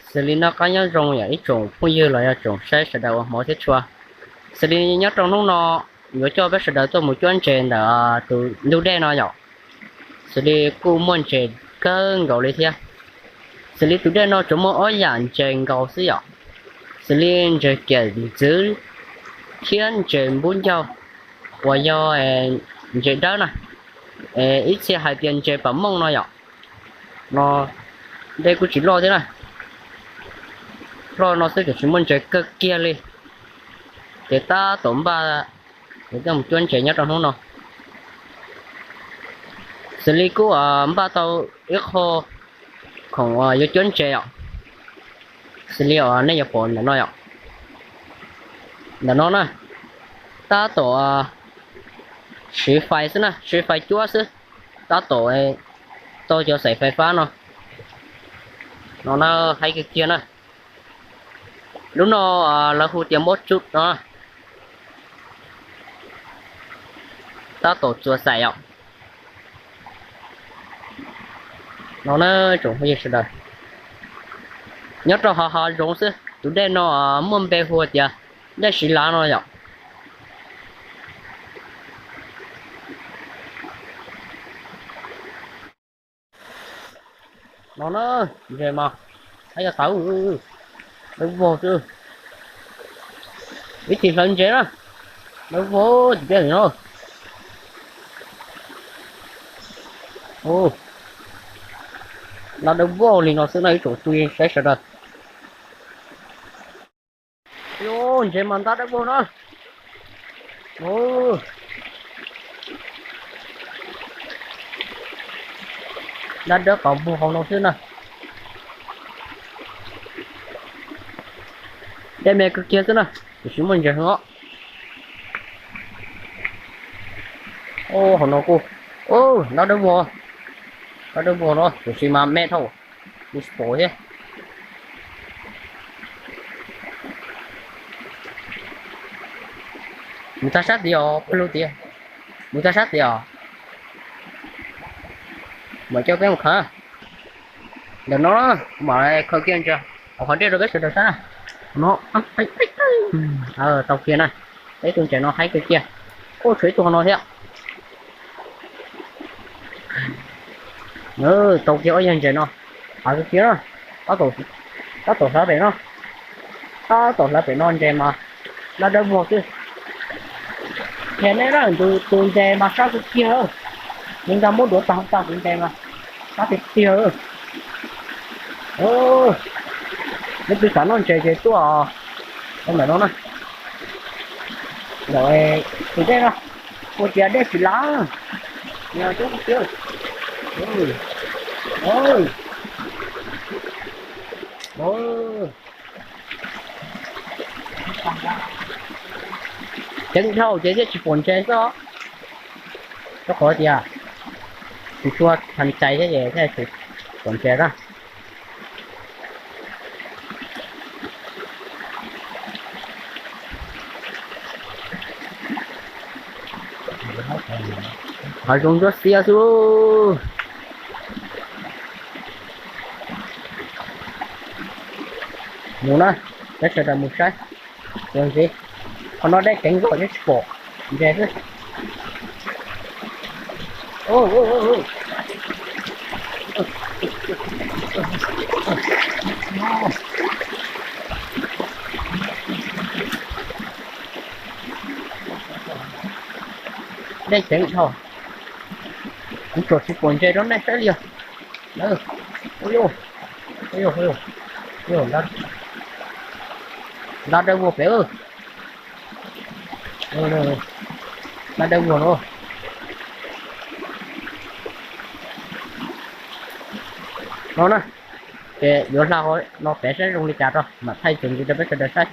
Xws li noj qab nyob zoo yom ib tsoom phooj ywg los yog tsoom saib sawv daws ua hmov thiab tshua. Xws li nyob rau hnub no yuav coj peb sawv daws tuaj mus cuab ntses ntawm tus ntug dej no yom. Xws li kuj muaj ntses kawg nkaus li thiab. Xws li tus dej no tsuas muaj ob yam ntses nkaus xwb yom. Xws li ntses kiam ntxwv thiab ntses npub ncaug uas yog ntses dawb na, ib txhia hais tias ntses pam mooj no yom. No dej kuj tsis loj thiab na, loj no xwb tiam sis muaj ntses kawg kiag li. Ces tab tom npaj yuav coj mus cuab ntses nyob rau hnub no. Xws li kuj npaj tau ib qho khoom yuav cuab ntses os. Xws li nej yuav pom ntawm no yom, ntawm no na, tab tom siv fais xwb na, siv fais cuab xwb, tab tom tau cov xaim fais fab no. No na, haib kawg kiag na. Lub no lawv hu tias mob tsub no, tab tom txuas xaim os. No na, tsoom phooj ywg sawv daws, nyob rau hav hav zoov xwb, tus dej no muaj npe hu tias dej siv lav no yom. No na, ntses mas, haib yog tawv, dawb vog xwb. Ib txhia hlawv ntses na, dawb vog tim tiaj li no. Ntab dawb vog li no xwb na ib tsoom phooj ywg saib sawv daws. Ntses mas ntab dawb vog na. Ntab dawb qhov muag hauv no xwb na. Dej me kawg kiag xwb na, tiam sis muaj ntses heev os. Hauv no kuj, ntab dawb vog, ntab dawb vog no tiam sis mas me dhau, kuv tsis pom thiab. Mus tag sab tid os, pawg lug tias, mus tag sab tid os. Mam coj peb mus khaws. Ntawm no kuv mam khaws kiag ntses hauv qhov dej rau peb sawv daws saib na. No, tau kiag na, peb tus ntses no haib kawg kiag. Ua tshuav ib tug hauv no thiab. Tau kiag ob yag ntses no, haib kawg kiag na. Tab tom hlawv pem no, tab tom hlawv pem no ntses mas ntab dawb vog xwb. Qhia nej na, tus ntses mas sab kawg kiag, nws nqa muab duav tag tag tus ntses mas sab tiag tiag. Leej twg xav noj ntses ces tuaj ntawm no na. Ntawm tus dej no, ua tias dej tsis lav, nyob coob tiag. Ceev dhau ces thiaj tsis pom ntses xwb os. Rau qhov tias tsis tshua txhais cai thiab ces thiaj tsis pom ntses na. Hav zoov ntsuab xiab xwb. Mus na, peb sawv daws mus saib. Ua ntxiv, qhov no dej ceev nkaus thiab tsis pom ntses xwb. Dej ceev dhau, kuv tsuas tsis pom ntses rau nej saib li os. Ntab dawb vog pem, ntab dawb vog no. No na, ces yuav hla qhov no pem saib zoo li cas rau mam thaij txuas ntxiv rau peb sawv daws saib.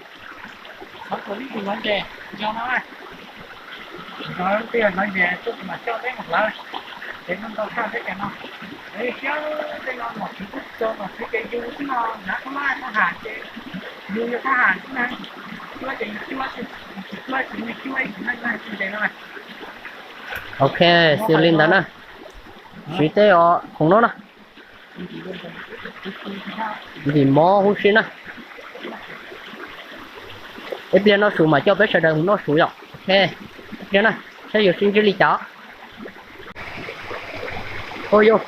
Ok, xws li ntawd na, siv tej os khoom no na. Ntim mov huv si na. Ib pliag noj su mas coj peb sawv daws mus noj su yom. Ok, ib pliag na, saib yuav sib ntsib li cas. Ua yuj,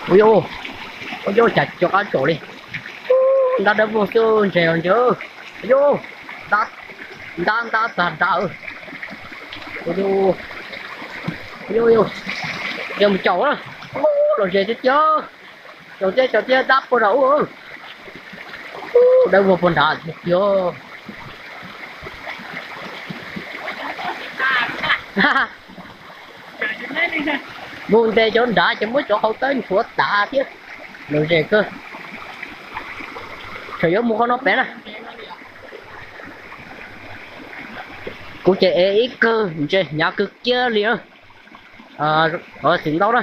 ua yuj, ua yuj, cas cov qab tsaum li. Ntab dawb vog xwb, ntses os ntses. Ua yuj, ntab, ntab tag nrho. Ua yuj, ua yuj, yog mus caum na. Los ze tiag tiag. Caum thiab caum thiab, dab puag nram ub. Dawb vog puag nrad tiag tiag. Mus ntes cov nrad ces muab cov hauv tawb nchuav tas thiab. Los ze kawg. Tseem yuav mus qhov no pem na. Kuv ces ev ib kawg ntses hnyav kawg kiag li na. Txiv ntaub na,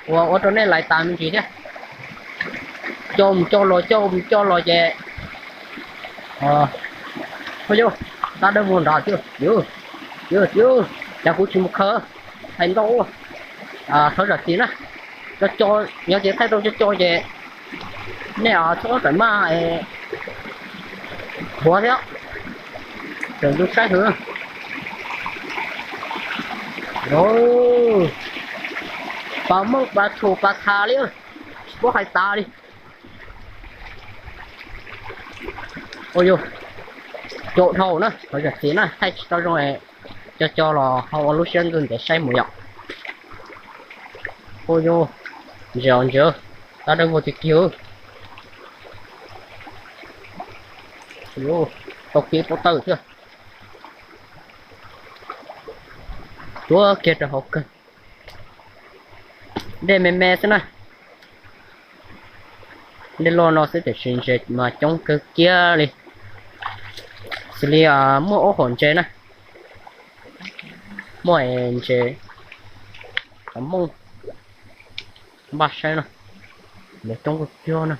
uas ua rau nej lais tas me ntsis thiab. Coj mus coj los, coj mus coj los ces, ua yuj, ntab dawb vog nrad tiag. Yus, yus, cas kuv tsis mus khaws, hais ntau. Thov zam txim na. Cov co, yog tias thaij tau cov co ces nej txhob txawm maj es huav thiab, tseem ntxub saib hwv. Pas mooj pas thum pas tha li, tsis paub hais tas li. Ua yuj, caum dhau na, thov zam txim na, thaij tsis tau zoo, co co los ho ua lub siab ntev ntev saib mus yom. Ua yuj, ntses os ntses, ntab dawb vog tiag tiag. Tau kiag pob tawj thiab. Tuav kiag rau hauv kawg. Dej me me xwb na. Dej loj no xwb tiam sis ntses mas coob kawg kiag li. Xws li muaj ob hom ntses na. Muaj ntses, mooj, npaj saib no, ntses coob kawg kiag na.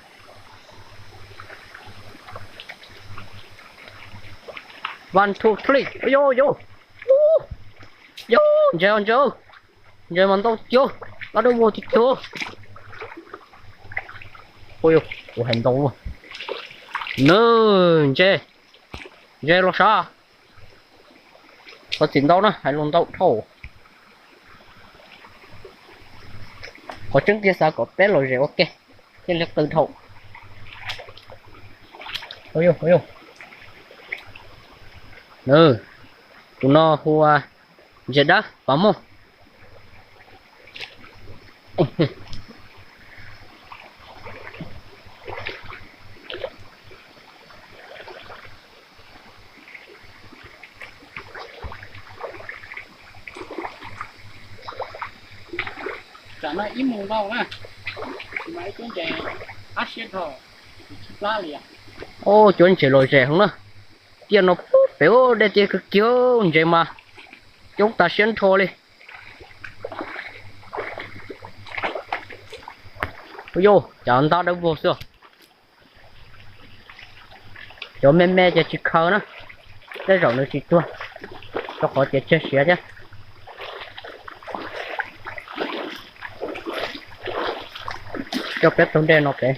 One, two, three. Yuj, yuj, yuj, ntses os ntses, ntses mas ntau tiag, ntab dawb vog tiag tiag. Ua yuj, kuv hais ntau. Nws, ntses, ntses los sav. Thov txim ntau na, hais lus ntau dhau. Qhov tseeb tiag xav kom peb lom zem ua ke thiaj li qw dhau. Ua yuj, ua yuj, tus no hu ua ntses dawb pas mooj. Tsam no ib moos ntau na, tsis mas ib tug ntses qab siab dhau, tsis plab li. Os, cov ntses lom zem heev na. Tiaj no pub pem dej tiaj kawg kiag, ntses mas coob tas siab nrho li. Ua yuj, cas ntab dawb vog xwb. Cov me me ces tsis khaws na, tej zaum nws tsis tuag, rau qhov tias tseg siav thiab. Coj peb taug dej no pem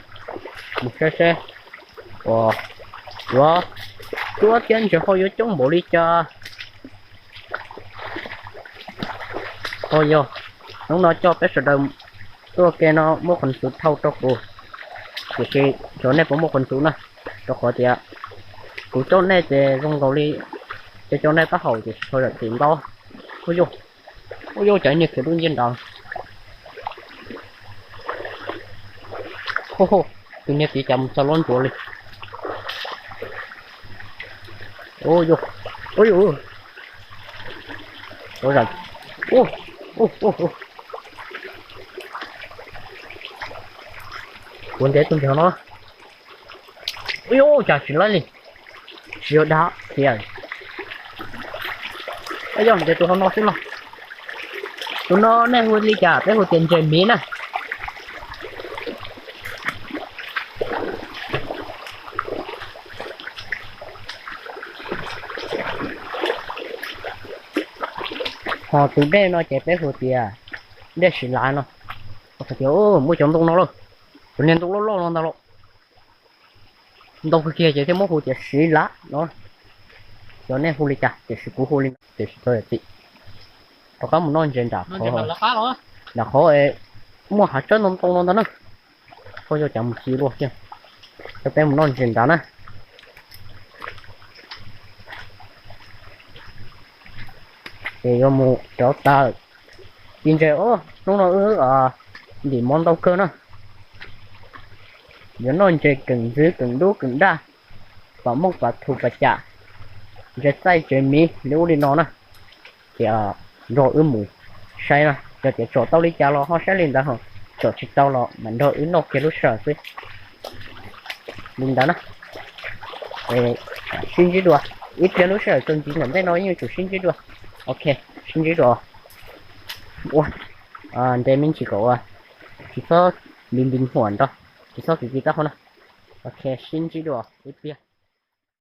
mus saib seb uas yuav cuab thiab ntses hauj yuav coob npaum li cas. Os yog, hnub no coj peb sawv daws tuaj ke no muaj qhov ntxuv dhau rau kuv, tiam sis xyov nej puas muaj qhov ntxuv na, rau qhov tias kuv coj nej ces zoo nkaus li coj coj nej taub hau ces tsis tshua zam txim ntau. Ua yuj, ua yuj, cov niag khiav dub nciab nrad. Ua, tus niag tid cas mus txog lub ntuav li. Ua yuj, ua yuj, ua, ua, ua, kuv ntes tus nrog no. Ua yuj, cas tsis laib li, tsis yog dab thiab. Yog ntes tus hauv no xwb los. Tus no nej hu li cas? Peb hu tias ntses miv na. Ho tus dej no ces peb hu tias dej siv lav no. Tias muaj cov ntoo no lawm, cov niag ntoo loj loj no ntag los, ntau kawg kiag ces thiaj muab hu tias siv lav no. Cov nej hu li cas tiam sis kuv hu li no tiam sis tau yam tim. Rov qab mus noj ntses nram qhov, nram qhov muaj hav tsawb ntoo ntoo no ntag na. Koj yog cas mus ci luaj thiab. Coj peb mus noj ntses nrad na. Ces yuav mus rauv taws, ci ntses os. Hnub no wb ntim mov ntau kawg na. Yuav noj ntses keem ntxwv keem dub keem daj, pam mooj pam thu pam cam, ntses txaij ntses miv li ub li no na. Ces nrog wb mus saib na, yog tias tsom tau li cas los ho saib li ntawd, tsom tsis tau los mam nrog wb noj kiag lub sij hawm xwb. Li ntawd na, sib ntsib dua. Ib pliag lub sij hawm txuas ntxiv ntawm ntej no yeej yuav tsum sib ntsib dua. Ok, sib ntsib dua. Ua ntej me ntsis kom ua, tsis txhob li nti huam nrog, tsis txhob kwv ci taub hau na. Ok, sib ntsib dua ib pliag.